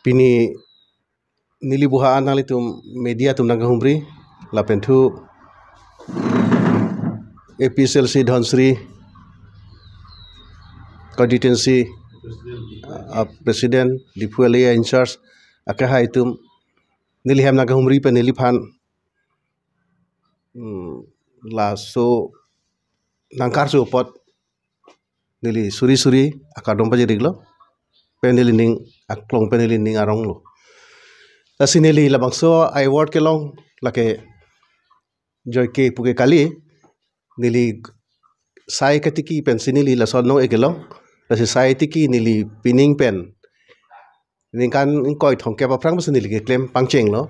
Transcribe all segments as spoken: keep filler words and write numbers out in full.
Pini neli buha an nanglitum media atum nangkahumri, lapen thu A P H L C Dhansiri constituency, uh, president, Diphu L A in charge, akehai atum, neli hem nangkahumri pen neliphan, hmm, laso nangkarju apot neli suri suri akardom pajir-iklo, pen neli ning aklong pen neli ning aronglo. Lasi neli labangso award kelong lake joike puke kali, neli sai ketiki pensi neli laso anong-e kelong, lasi sai tiki neli pining pen ningkan ingkoi thomkep aphrang pensi neli keklem pangchenglo.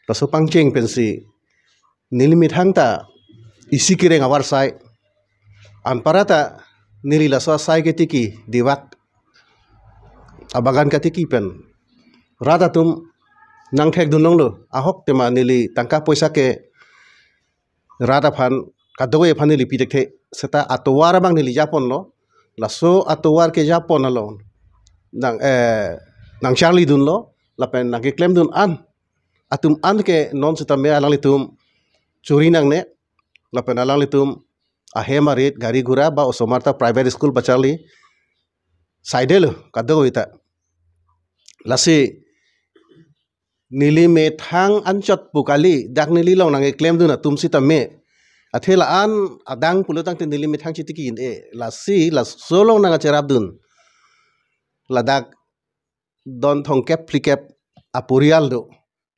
Laso pangcheng pensi neli methang ta isi kereng avarsai. Anparta neli laso asai ketiki, dibak abagan ketiki pen rat atum nangthekdun longlo. Ahok tema neli tangka poisa ke rat aphan, kadokave aphan neli pithekthe, seta atovar abang neli japonlo. Laso atovar kejapon along nang, eh, nangcharlidunlo, lapen nangkeklemdun an atum an ke non sitame alanglitum churi nangne, lapen alanglitum ahem arit, gari gura ba osomar ta private school pacharli saidelo kadokave ta. Lasi neli methang anchot pu kali, dak neli along nangkeklemdun atum sitame, athe la-an adang pulotangte neli methang chitiki un-e. Lasi laso along nangkacherapdun ladak don thomkep phlikep aporial do.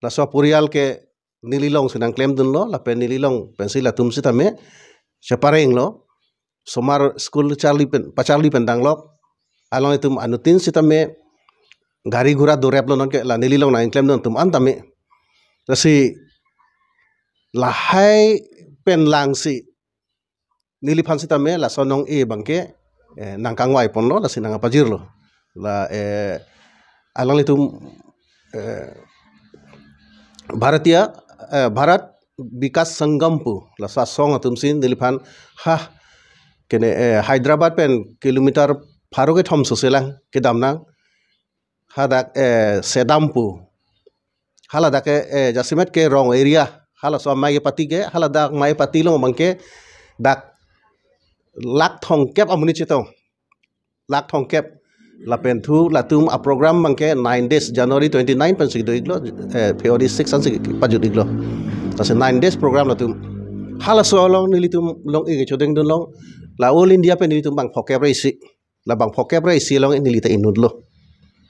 Laso aporial ke neli alongsi nangklemdunlo, lapen neli along pensi latum sitame cheparenglo. Osomar school charli pen, pacharli pen danglok, alanglitum anuttin sitame gari gura doreplo, nonke la neli along nangklemdun atum an tame. Lasi lahai pen langsi neliphan sitame laso anong-e abangke, eh, nangkangvai ponlo, lasi nangkapajirlo. La, eh, alanglitum, eh, Bharatiya, eh, Bharat Vikas Sangam pu laso asong atumsi neliphan ha kene, eh, Hyderabad pen kilometer pharo kethom sose lang kedam nang, hadak, eh, Sedam pu. Haladak ke, eh, jasemet ke Rong area, halaso amei kepati ke, haladak amei kepati along abangke dak lakh thomkep amonit chetong. Lakh thomkep. Lapen thu latum aprogram abangke nine days, January twenty-nine pensi do-iklo, eh, February six ansi pajut-iklo. Lasi nine days program latum. Halaso along nelitum along-e kechodengdun long, la All India pen nelitum bang phokep ra isi. La bang phokep ra isi along neli ta inutlo.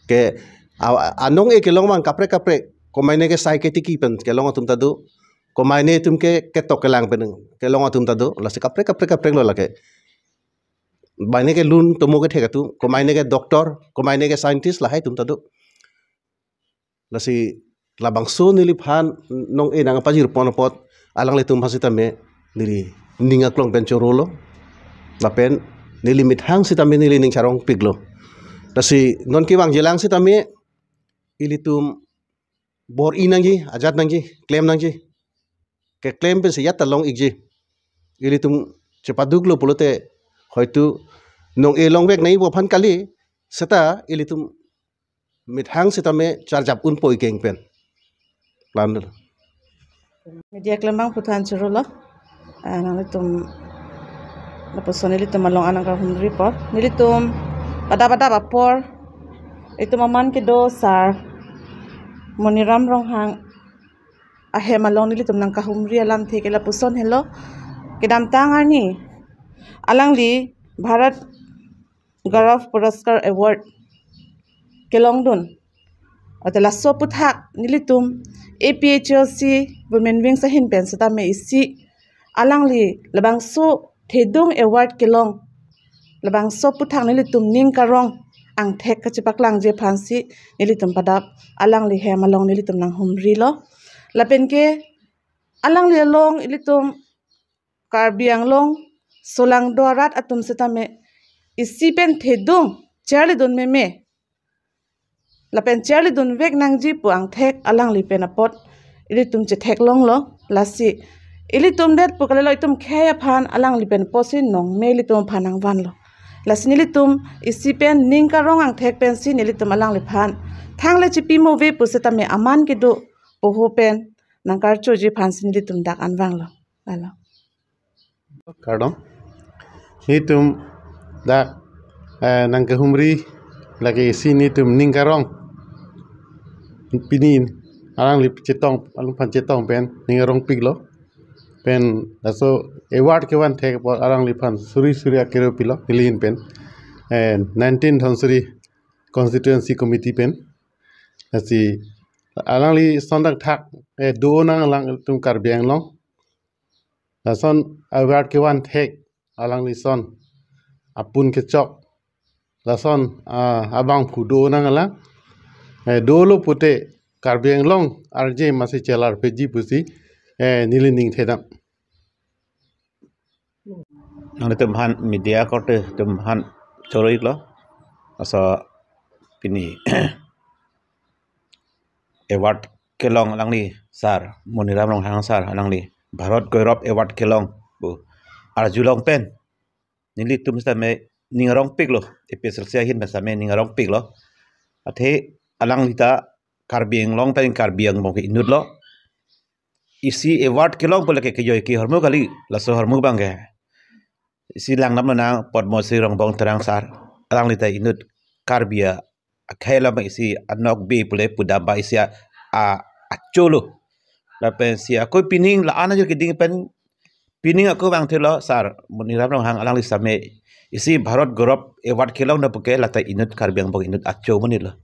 Ke a-, anong-e kelong abang kaprek kaprek. Komaine ke sai ketiki pen kelong atum ta do. Komaine atum ke ketok kelang pen kelong atum ta do. Lasi kaprek kaprek kaprek lo lake. Komaine ke lun tomo kethek atum, komaine ke doctor, komaine ke scientist, lahai atum ta do. Lasi labangso neliphan anong-e nangpajir pon apot alanglitum aphan sitame neli ning aklong pen chorolo. Lapen neli methang sitame neli ning charongpiklo. Lasi non kevangjilang sitame ilitum bor-i nangji, ajat nangji, klem nangji. Keklem pensi ajat ta long-ikji. Ilitum chepaduklo pulote hoitu anong-e longvek nangji pu aphan kali, seta ilitum methang sitame charjap unpo ikeng pen. Plan dolo. Media klembang aphuthak chorolo. Ah, nanglitum lapuson nelitum along anang kahumri apor. Nelitum pada pada apor. Itum aman kedo sir Moniram Ronghang ahem along nelitum nangkahumri alamthe ke lapuson helo. Kedamtang arni alangli Bharat Gaurav Puraskar Award kelongdun. Ate laso aphuthak nelitum A P H L C Women Wings ahin pen sitame isi alangli labangso thedung award kelong, labangso aphuthak nelitum ning karong angthek kachepaklangji aphansi nelitum pada alangli hem along nelitum nanghumrilo. Lapen ke alangli along ilitum Karbi Anglong solangdo arat atum sitame isi pen thedung charlidun meme lapen charlidunvek nangji pu angthek alangli pen apot ilitum chetheklonglo. Lasi ilitum det pu kalilo, itum khei aphan alangli pen apotsi nongme ilitum aphan nangvanlo. Lasi nelitum isi pen ning karong angthek pensi nelitum alangliphan thangle chipimo ave pusitame aman kedo poho pen nangkarchoji aphansi nelitum dak anvanglo. Lalo. Kardom. Netum dak, eh, nangkehumri lake isi netum ning karong. Pini alangli chetong, alangphan chetong pen ning karongpiklo. Pen laso award kevan thek apot alangliphan suri suri akero pilo nelihin pen. Eh, nineteen Dhansiri Constituency Committee pen. Lasi alangli son dak thak, eh, do nanglang atum Karbi Anglong. Lason award kevan thek alangli son apun kechok. Lason, ah, abangphu do nanglang. Eh, dolo pute Karbi Anglong arje masi chelarpeji pusi, eh, neli ning thedam. Nanglitum aphan media korte atum aphan choro-iklo. Laso pini award kelong alangli sir, Moniram Ronghang sir, alangli Bharat Gaurav Award kelong pu arjulong pen nelitum sitame ning karongpiklo, A P H L C ahin pen sitame ning karongpiklo. Athe alangli ta Karbi Anglong pen Karbi angbong ke inutlo. Isi award kelong pu lake kejoi ke ahormu kali, laso ahormu abangke isi langdamlo nang Padma Shri Rongbong Terang sir, alangli ta inut Karbi a akhei alam isi anokbe pule pudam ba isi a, a, acholo. Lapen si ako pining la-an ajo keding pen pining ako abang thelo sir, Moniram Ronghang alangli sitame isi Bharat Gaurav Award kelong na puke lata inut Karbi angbong inut acho monitlo.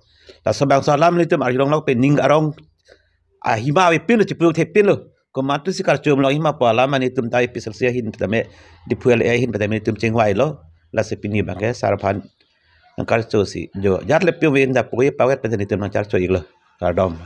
Laso bangso alam nelitum arjulonglok pen ning karong ahima avepinlo, chipuluk thepinlo. Komat pusi karchomlo ahima pu alam netum ta A P H L C ahin tame, Diphu L A ahin tame netum chingvailo. Lasi pini abangke sir aphan nangkarchosi jo jat le piu vin da pui pavet pen netum nangkarcho-iklo. Kardom.